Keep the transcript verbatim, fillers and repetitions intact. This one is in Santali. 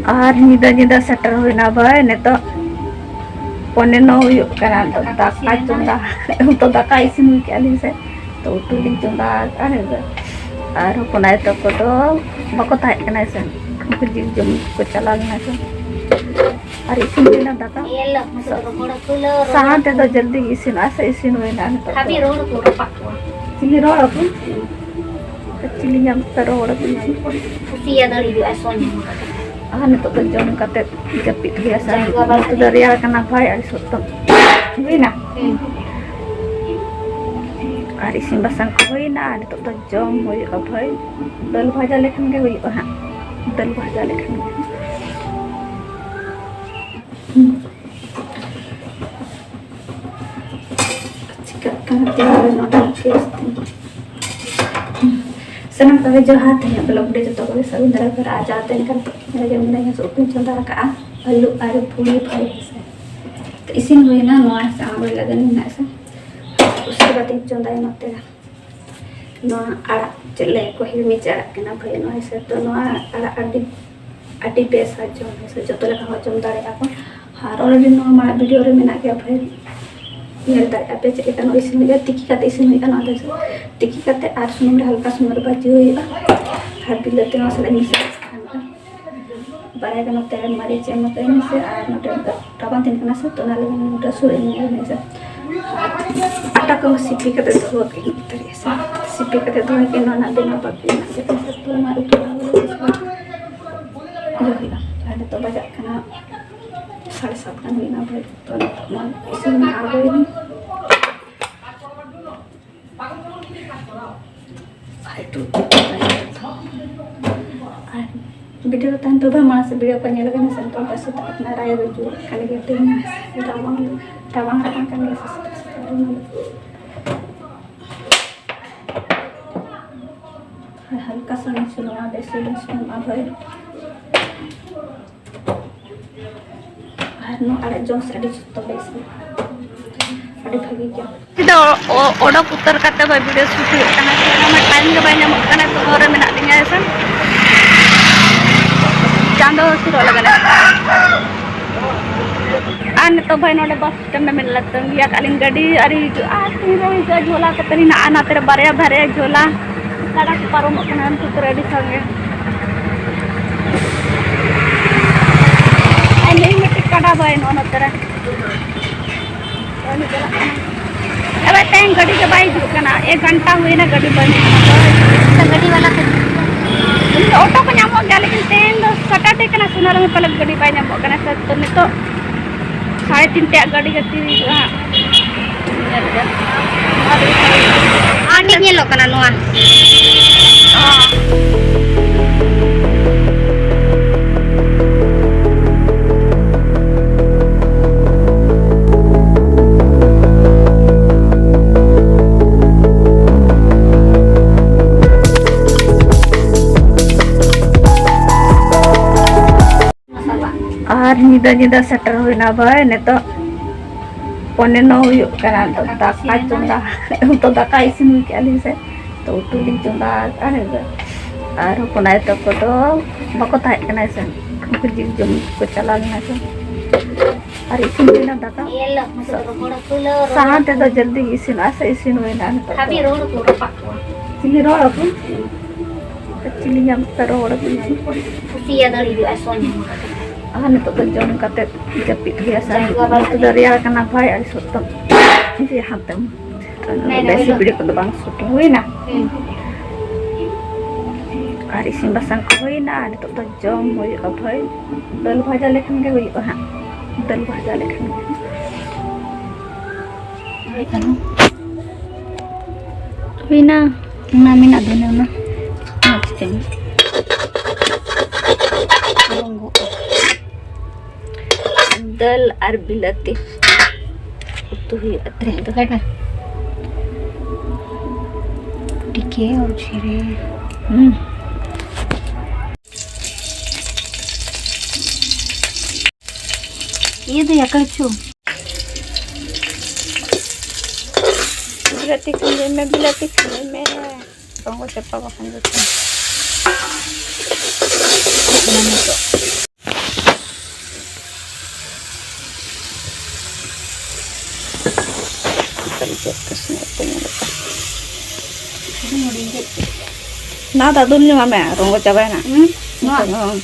ᱟᱨ ᱧᱤᱫᱟᱹ ᱧᱤᱫᱟᱹ ᱥᱮᱴᱮᱨ ᱦᱩᱭᱱᱟ ᱵᱷᱟᱹᱭ, ᱱᱤᱛᱚᱜ ᱯᱚᱱᱮ ᱱᱚ ᱦᱩᱭᱩᱜ ᱠᱟᱱᱟ᱾ ᱱᱤᱛᱚᱜ ᱫᱟᱠᱟ ᱪᱚᱸᱫᱟ, ᱱᱤᱛᱚᱜ ᱫᱟᱠᱟ ᱤᱥᱤᱱ ᱦᱩᱭ ᱠᱮᱜᱼᱟ ᱞᱤᱧ ᱥᱮ, ᱛᱚ ᱩᱛᱩ ᱞᱤᱧ ᱪᱚᱸᱫᱟ ᱟᱠᱟᱫᱼᱟ ᱱᱤᱛᱚᱜ᱾ ᱟᱨ ᱦᱚᱯᱚᱱ ᱟᱭᱳ ᱛᱟᱠᱚ ᱫᱚ ᱵᱟᱠᱚ ᱛᱟᱦᱮᱸ ᱠᱟᱱᱟ ᱥᱮ, ᱩᱱᱠᱩ ᱡᱤᱞ ᱡᱚᱢ ᱠᱚ ᱪᱟᱞᱟᱣ ᱞᱮᱱᱟ ᱥᱮ᱾ ᱟᱨ ᱤᱥᱤᱱ ᱦᱩᱭᱱᱟ ᱫᱟᱠᱟ᱾ ᱥᱟᱦᱟᱱ ᱛᱮᱫᱚ ᱡᱚᱞᱫᱤ ᱜᱮ ᱤᱥᱤᱱᱚᱜᱼᱟ ᱥᱮ, ᱤᱥᱤᱱ ᱦᱩᱭᱱᱟ ᱱᱤᱛᱚᱜ ᱫᱚ᱾ ᱦᱟᱹᱵᱤ ᱨᱚᱲ ᱠᱚ ᱨᱟᱯᱟᱜ ᱠᱚᱣᱟ᱾ ᱪᱤᱞᱤ ᱨᱚᱲ ᱟᱠᱚ? ᱪᱤᱞᱤ ᱧᱟᱢ ᱛᱮ ᱨᱚᱲ ᱟᱠᱚ? ᱠᱩᱥᱤᱭᱟᱹ ᱫᱟᱲᱮ ᱦᱩᱭᱩᱜᱼᱟ ᱥᱚᱧ᱾ ᱟᱨ ᱱᱤᱛᱚᱜ ᱫᱚ ᱡᱚᱢ ᱠᱟᱛᱮ ᱡᱟᱹᱯᱤᱫ ᱦᱩᱭᱩᱜᱼᱟ ᱥᱮ᱾ ᱱᱤᱛᱚᱜ ᱫᱚ ᱨᱮᱭᱟᱲ ᱠᱟᱱᱟ ᱵᱷᱟᱹᱭ, ᱟᱹᱰᱤ ᱥᱚᱠᱛᱚ᱾ ᱦᱩᱭᱱᱟ? ᱦᱩᱸ᱾ ᱟᱨ ᱤᱥᱤᱱ ᱵᱟᱥᱟᱝ ᱠᱚ ᱦᱩᱭᱱᱟ, ᱟᱨ ᱱᱤᱛᱚᱜ ᱫᱚ ᱡᱚᱢ ᱦᱩᱭᱩᱜᱼᱟ ᱵᱷᱟᱹᱭ᱾ ᱫᱟᱹᱞ ᱵᱷᱟᱡᱟ ᱞᱮᱠᱷᱟᱱ ᱜᱮ ᱦᱩᱭᱩᱜᱼᱟ ᱦᱟᱸᱜ, ᱫᱟᱹᱞ ᱵᱷᱟᱡᱟ ᱞᱮᱠᱷᱟᱱ ᱜᱮ᱾ ᱪᱤᱠᱟᱹᱜ ᱠᱟᱱᱟ ᱛᱮᱦᱮᱧ ᱫᱚ ᱱᱚᱰᱮ ᱜᱮᱥ ᱛᱤᱧ᱾ ᱥᱟᱱᱟᱢ ᱠᱚᱜᱮ ᱡᱚᱦᱟᱨ, ᱛᱮᱦᱮᱧᱟᱜ vlog ᱨᱮ ᱡᱚᱛᱚ ᱠᱚᱜᱮ ᱥᱟᱹᱜᱩᱱ ᱫᱟᱨᱟᱢ ᱯᱮ᱾ ᱟᱨ ᱡᱟᱦᱟᱸ ᱛᱤᱱᱟᱹᱜ ᱜᱟᱱ ᱧᱮᱞ ᱡᱚᱝ ᱢᱮᱱᱟᱜ ᱧᱟ, ᱩᱛᱩᱧ ᱪᱚᱸᱫᱟ ᱟᱠᱟᱫᱼᱟ ᱟᱹᱞᱩ ᱟᱨ ᱯᱩᱨᱤ ᱵᱷᱟᱹᱡᱤ ᱦᱮᱸᱥᱮ᱾ ᱛᱚ ᱤᱥᱤᱱ ᱦᱩᱭᱱᱟ, ᱱᱚᱣᱟ ᱦᱮᱸᱥᱮ ᱟᱬᱜᱚᱭ ᱞᱟᱹᱜᱤᱫ ᱦᱮᱱᱟᱜ ᱦᱮᱸᱥᱮ᱾ ᱩᱥᱠᱮ ᱵᱟᱫ ᱤᱧ ᱪᱚᱸᱫᱟᱭᱟ ᱱᱚᱛᱮ᱾ ᱱᱚᱣᱟ ᱟᱲᱟᱜ ᱪᱮᱫ ᱞᱟᱹᱭ ᱟᱠᱚ, ᱦᱤᱲᱢᱤᱪ ᱟᱲᱟᱜ ᱠᱟᱱᱟ ᱵᱷᱟᱹᱭ᱾ ᱱᱚᱣᱟ ᱦᱤᱥᱟᱹᱵ ᱛᱮ ᱱᱚᱣᱟ ᱟᱲᱟᱜ ᱟᱹᱰᱤ, ᱟᱹᱰᱤ ᱵᱮᱥᱟ ᱡᱚᱢ ᱦᱤᱥᱟᱹᱵ, ᱡᱚᱛᱚ ᱞᱮᱠᱟ ᱦᱚᱲ ᱡᱚᱢ ᱫᱟᱲᱮᱭᱟᱜᱼᱟ ᱠᱚ᱾ ᱟᱨ already ᱱᱚᱣᱟ ᱢᱟᱲᱟᱝ video ᱨᱮ ᱢᱮᱱᱟᱜ ᱜᱮᱭᱟ ᱵᱷᱟᱹᱭ, ᱧᱮᱞ ᱫᱟᱲᱮᱭᱟᱜᱼᱟ ᱯᱮ ᱪᱮᱫ ᱞᱮᱠᱟ ᱱᱚᱣᱟ ᱤᱥᱤᱱ ᱦᱩᱭᱩᱜᱼᱟ᱾ ᱛᱤᱠᱤ ᱠᱟᱛᱮ ᱤᱥᱤᱱ ᱦᱩᱭᱩᱜᱼᱟ᱾ ᱱᱚᱣᱟ ᱫᱚ ᱛᱤᱠᱤ ᱠᱟᱛᱮ ᱟᱨ ᱥᱩᱱᱩᱢ ᱨᱮ ᱦᱟᱞᱠᱟ ᱥᱩᱱᱩᱢ ᱨᱮ ᱵᱷᱟᱹᱡᱤ ᱦᱩᱭᱩᱜᱼᱟ᱾ ᱟᱨ ᱵᱤᱞᱟᱹᱛᱤ ᱱᱚᱣᱟ ᱥᱟᱞᱟᱜ ᱢᱮᱥᱟ ᱠᱟᱛᱮ ᱵᱟᱨᱭᱟ ᱜᱟᱱ ᱱᱚᱛᱮ ᱨᱮ ᱢᱟᱹᱨᱤᱪ ᱮᱢ ᱠᱟᱛᱮ ᱥᱮ, ᱟᱨ ᱱᱚᱛᱮ ᱨᱮ ᱨᱟᱵᱟᱝ ᱛᱟᱦᱮᱱ ᱠᱟᱱᱟ ᱥᱮ, ᱛᱚ ᱚᱱᱟ ᱞᱟᱹᱜᱤᱫ ᱨᱟᱹᱥᱩᱱ ᱮᱢ ᱠᱟᱛᱮ ᱥᱮ, ᱟᱨ ᱟᱴᱟ ᱠᱚ ᱥᱤᱯᱤ ᱠᱟᱛᱮ ᱫᱚᱦᱚ ᱠᱟᱜ ᱟᱹᱧ ᱛᱟᱹᱨᱤ ᱥᱮ, ᱥᱤᱯᱤ ᱠᱟᱛᱮ ᱫᱚᱦᱚ ᱠᱟᱜ ᱟᱹᱧ᱾ ᱱᱚᱣᱟ ᱱᱟᱜ ᱵᱮᱱᱟᱣ ᱵᱟᱹᱠᱤ ᱢᱮᱱᱟᱜ ᱜᱮᱭᱟ ᱥᱮ, ᱛᱚ ᱚᱱᱟ ᱩᱛᱩ ᱤᱭᱟᱹ ᱦᱩᱭᱩᱜᱼᱟ᱾ ᱟᱨ ᱱᱤᱛᱚᱜ ᱵᱟᱡᱟᱜ ᱠᱟᱱᱟ ᱥᱟᱲᱮ ᱥᱟᱛ ᱜᱟᱱ ᱦᱩᱭᱱᱟ ᱵᱷᱟᱹᱭ, ᱛᱚ ᱱᱤᱛᱚᱜ ᱱᱚᱣᱟ ᱤᱥᱤᱱ ᱟᱬᱜᱚᱭᱮᱱᱟ᱾ ᱟᱨ video ᱨᱮ ᱛᱟᱦᱮᱱ ᱯᱮ ᱵᱷᱟᱹᱭ, ᱢᱟᱲᱟᱝ ᱥᱮ video ᱠᱚ ᱧᱮᱞ ᱠᱟᱱᱟ ᱥᱮ, ᱱᱤᱛᱚᱜ ᱫᱚ ᱥᱮᱛᱟᱜ ᱠᱟᱱᱟ, ᱨᱟᱭᱟ ᱫᱚ ᱡᱩᱞ ᱠᱟᱱ ᱜᱮᱭᱟ, ᱛᱮᱦᱮᱧ ᱨᱟᱵᱟᱝ, ᱨᱟᱵᱟᱝ ᱨᱟᱵᱟᱝ ᱠᱟᱱ ᱜᱮᱭᱟ ᱥᱮ ᱥᱮᱛᱟᱜ ᱥᱮᱛᱟᱜ ᱨᱮ᱾ ᱟᱨ ᱦᱟᱞᱠᱟ ᱥᱟ ᱥᱩᱱᱩᱢ ᱟᱨ ᱵᱮᱥᱤ ᱵᱟᱹᱧ ᱥᱩᱱᱩᱢᱟ ᱵᱷᱟᱹᱭ᱾ ᱟᱨ ᱱᱚᱣᱟ ᱟᱲᱟᱜ ᱡᱚᱢ ᱥᱮ ᱟᱹᱰᱤ ᱡᱩᱛ ᱵᱮᱥ ᱜᱮ, ᱟᱹᱰᱤ ᱵᱷᱟᱹᱜᱤ ᱜᱮᱭᱟ᱾ ᱱᱤᱛᱚᱜ ᱚ-, ᱚᱰᱚᱠ ᱩᱛᱟᱹᱨ ᱠᱟᱛᱮ ᱵᱷᱟᱹᱭ video shoot ᱦᱩᱭᱩᱜ ᱠᱟᱱᱟ, ᱥᱮᱨᱚᱠᱚᱢ time ᱜᱮ ᱵᱟᱭ ᱧᱟᱢᱚᱜ ᱠᱟᱱᱟ, ᱛᱚ ᱱᱚᱣᱟ ᱨᱮ ᱢᱮᱱᱟᱜ ᱞᱤᱧᱟ ᱦᱮᱸ ᱥᱮ᱾ ᱫᱚ ᱥᱩᱨᱚᱜ ᱞᱟᱜᱟᱱᱟ᱾ ᱟᱨ ᱱᱤᱛᱚᱜ ᱵᱷᱟᱭ ᱱᱚᱰᱮ ᱵᱟᱥ ᱥᱴᱮᱱᱰ ᱨᱮ ᱢᱮᱱᱟᱜ ᱞᱮ ᱛᱟᱺᱜᱤᱭᱟ ᱠᱟᱜ ᱞᱤᱧ ᱜᱟᱹᱰᱤ ᱟᱹᱣᱨᱤ ᱦᱤᱡᱩᱜᱼᱟ᱾ ᱛᱤᱱ ᱨᱮ ᱦᱤᱡᱩᱜᱼᱟ ᱡᱷᱚᱞᱟ ᱠᱟᱛᱮ ᱞᱤᱧ ᱱᱟᱜᱼᱟ, ᱱᱟᱛᱮ ᱨᱮ ᱵᱟᱨᱭᱟ ᱵᱟᱨᱭᱟ ᱡᱷᱚᱞᱟ ᱜᱟᱰᱟ ᱠᱚ ᱯᱟᱨᱚᱢᱚᱜ ᱠᱟᱱᱟ ᱩᱱᱠᱩ ᱠᱚᱨᱮ ᱟᱹᱰᱤ ᱥᱟᱸᱜᱮ᱾ ᱟᱨ ᱱᱩᱭ ᱢᱤᱫᱴᱤᱡ ᱠᱟᱰᱟ ᱵᱷᱟᱭ ᱱᱚᱜᱼᱚ ᱱᱚᱛᱮ ᱨᱮ᱾ ᱟᱨ ᱱᱩᱭ ᱪᱟᱞᱟᱜ ᱠᱟᱱᱟ᱾ ᱮ ᱵᱷᱟᱭ ᱛᱮᱦᱮᱧ ᱜᱟᱹᱰᱤ ᱜᱮ ᱵᱟᱭ ᱦᱤᱡᱩᱜ ᱠᱟᱱᱟ, ᱮᱠ ᱜᱷᱚᱱᱴᱟ ᱦᱩᱭᱱᱟ ᱜᱟᱹᱰᱤ ᱵᱟᱭ ᱦᱤᱡᱩᱜ ᱠᱟᱱᱟ᱾ ᱛᱚ ᱜᱟᱹᱰᱤ ᱵᱟᱞᱟ ᱠᱚ ᱦᱤᱡᱩᱜ ᱠᱟᱱᱟ᱾ ᱩᱱᱤ ᱫᱚ ᱚᱴᱳ ᱠᱚ ᱧᱟᱢᱚᱜ ᱜᱮᱭᱟ, ᱞᱮᱠᱤᱱ ᱛᱮᱦᱮᱧ ᱫᱚ ᱥᱟᱴᱟᱨᱰᱮ ᱠᱟᱱᱟ, ᱥᱩᱱᱟᱨᱟᱢ ᱯᱟᱞᱮᱫ ᱜᱟᱹᱰᱤ ᱵᱟᱭ ᱧᱟᱢᱚᱜ ᱠᱟᱱᱟ ᱥᱮ᱾ ᱛᱚ ᱱᱤᱛᱚᱜ ᱥᱟᱲᱮ ᱛᱤᱱ ᱛᱮ ᱜᱟᱹᱰᱤ ᱜᱟᱛᱮ ᱦᱩᱭᱩᱜᱼᱟ ᱦᱟᱸᱜ᱾ ᱟᱨ ᱢᱤᱫ ᱧᱮᱞᱚᱜ ᱠᱟᱱᱟ ᱱᱚᱣᱟ᱾ ᱟᱨ ᱧᱤᱫᱟᱹ ᱧᱤᱫᱟᱹ ᱥᱮᱴᱮᱨ ᱦᱩᱭᱱᱟ ᱵᱷᱟᱭ, ᱱᱤᱛᱚᱜ ᱯᱚᱱᱮ ᱱᱚ ᱦᱩᱭᱩᱜ ᱠᱟᱱᱟ᱾ ᱱᱤᱛᱚᱜ ᱫᱟᱠᱟ ᱪᱚᱸᱫᱟ, ᱱᱤᱛᱚᱜ ᱫᱟᱠᱟ ᱤᱥᱤᱱ ᱦᱩᱭ ᱠᱮᱜᱼᱟ ᱞᱤᱧ ᱥᱮ, ᱛᱚ ᱩᱛᱩ ᱞᱤᱧ ᱪᱚᱸᱫᱟ ᱟᱠᱟᱫᱼᱟ ᱱᱤᱛᱚᱜ᱾ ᱟᱨ ᱦᱚᱯᱚᱱ ᱟᱭᱳ ᱛᱟᱠᱚ ᱫᱚ ᱵᱟᱠᱚ ᱛᱟᱦᱮᱸ ᱠᱟᱱᱟ ᱥᱮ, ᱩᱱᱠᱩ ᱡᱤᱞ ᱡᱚᱢ ᱠᱚ ᱪᱟᱞᱟᱣ ᱞᱮᱱᱟ ᱠᱚ᱾ ᱟᱨ ᱤᱥᱤᱱ ᱦᱩᱭᱱᱟ ᱫᱟᱠᱟ᱾ ᱥᱟᱦᱟᱱ ᱛᱮᱫᱚ ᱡᱚᱞᱫᱤ ᱜᱮ ᱤᱥᱤᱱᱚᱜᱼᱟ ᱥᱮ, ᱤᱥᱤᱱ ᱦᱩᱭᱱᱟ ᱱᱤᱛᱚᱜ ᱫᱚ᱾ ᱪᱤᱞᱤ ᱨᱚᱲ ᱟᱠᱚ? ᱪᱤᱞᱤ ᱧᱟᱢ ᱛᱮ ᱨᱚᱲ ᱟᱠᱚ? ᱟᱨ ᱱᱤᱛᱚᱜ ᱫᱚ ᱡᱚᱢ ᱠᱟᱛᱮ ᱡᱟᱹᱯᱤᱫ ᱦᱩᱭᱩᱜᱼᱟ ᱥᱮ᱾ ᱱᱤᱛᱚᱜ ᱫᱚ ᱨᱮᱭᱟᱲ ᱠᱟᱱᱟ ᱵᱷᱟᱭ, ᱟᱹᱰᱤ ᱥᱚᱠᱛᱚ᱾ ᱡᱮ ᱦᱟᱱᱛᱮᱢ ᱵᱮᱥᱤ ᱵᱷᱤᱲ ᱠᱚᱫᱚ ᱵᱟᱝ ᱥᱩᱴ ᱦᱩᱭᱱᱟ᱾ ᱟᱨ ᱤᱥᱤᱱ ᱵᱟᱥᱟᱝ ᱠᱚ ᱦᱩᱭᱱᱟ, ᱟᱨ ᱱᱤᱛᱚᱜ ᱫᱚ ᱡᱚᱢ ᱦᱩᱭᱩᱜᱼᱟ ᱵᱷᱟᱹᱭ᱾ ᱫᱟᱹᱞ ᱵᱷᱟᱡᱟ ᱞᱮᱠᱷᱟᱱ ᱜᱮ ᱦᱩᱭᱩᱜᱼᱟ ᱦᱟᱸᱜ, ᱫᱟᱹᱞ ᱵᱷᱟᱡᱟ ᱞᱮᱠᱷᱟᱱ ᱜᱮ᱾ ᱦᱩᱭᱱᱟ᱾ ᱚᱱᱟ ᱢᱮᱱᱟᱜ ᱫᱚ ᱚᱱᱟ, ᱚᱱᱟ ᱪᱤᱠᱟᱹᱧ ᱨᱚᱝᱜᱚᱜᱼᱟ᱾ ᱫᱟᱹᱞ ᱟᱨ ᱵᱤᱞᱟᱹᱛᱤ ᱩᱛᱩ ᱦᱩᱭᱩᱜᱼᱟ ᱛᱮᱦᱮᱧ ᱫᱚ᱾ ᱴᱤᱠᱮ ᱟᱨ ᱡᱤᱨᱮ᱾ ᱦᱩᱸ᱾ ᱤᱭᱟᱹ ᱫᱚ ᱭᱟ ᱠᱟᱹᱲᱪᱩ᱾ ᱵᱤᱞᱟᱹᱛᱤ ᱠᱷᱟᱸᱡᱚᱭ ᱢᱮ, ᱵᱤᱞᱟᱹᱛᱤ ᱠᱷᱟᱸᱡᱚᱭ ᱢᱮ᱾ ᱨᱚᱝᱜᱚ ᱪᱟᱯᱟ ᱵᱟᱠᱷᱟᱱ ᱫᱚ ᱪᱮᱫ? ᱚᱱᱟ ᱱᱤᱛᱚᱜ᱾ ᱪᱮᱫ ᱠᱚ ᱥᱚᱸᱜᱮ ᱯᱮ ᱧᱮᱞᱚᱜ ᱠᱟᱱᱟ᱾ ᱦᱩᱰᱤᱧ ᱦᱩᱰᱤᱧ ᱜᱮ᱾ ᱱᱚᱣᱟ ᱫᱚ ᱫᱩᱞ ᱧᱚᱜᱟᱜ ᱢᱮ, ᱨᱚᱸᱜᱚ ᱪᱟᱵᱟᱭᱮᱱᱟ᱾ ᱦᱩᱸ, ᱱᱚᱣᱟ? ᱦᱚᱸ᱾